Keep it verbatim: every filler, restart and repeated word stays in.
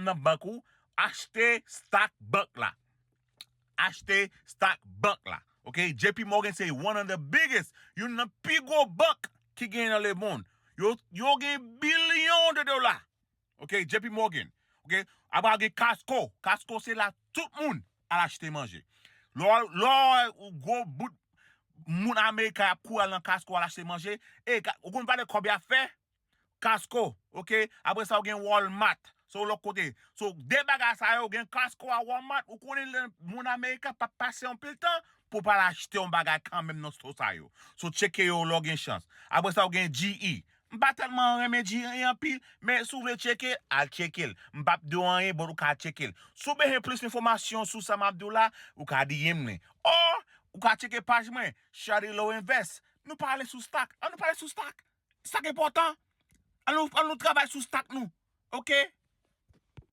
nan bank ou, achte stock bank la. Achte stock bank la. Ok, J P Morgan se one of the biggest, youn nan pi gwo bank ki genyen nan lemonn. Yo, yo gen bilyon de dola. Ok, J P Morgan. Ok, apre gen Costco. Costco se la tout moun al achte manje. Lò, lò, ou gwo bout moun Amerika ap kouri al nan Costco al achte manje. E, ou konn valè kòb y ap fè? Costco, ok? Apre sa, ou gen Walmart. Se yon lòt kote. So, de bagay sa yo, ou gen Costco a Walmart, ou konnen lè moun Amerika p ap pase anpil tan pou pa al achte yon bagay kanmenm nan sto sa yo. So, tcheke yo lè w gen chans. Apre sa, ou gen G E. M pa tèlman renmen G E anpil, men si w vle tcheke, al tcheke l. M p ap di w anyen, but ou ka tcheke l. Si w bezwen plis enfòmasyon sou sa m ap di w la, ou ka D M mwen. Or, ou ka tcheke paj mwen, Shawty Low Invest. Nou pale sou stock. An nou pale sou stock. Stock enpòtan. An nou, an nou travay sou stock nou. Ok?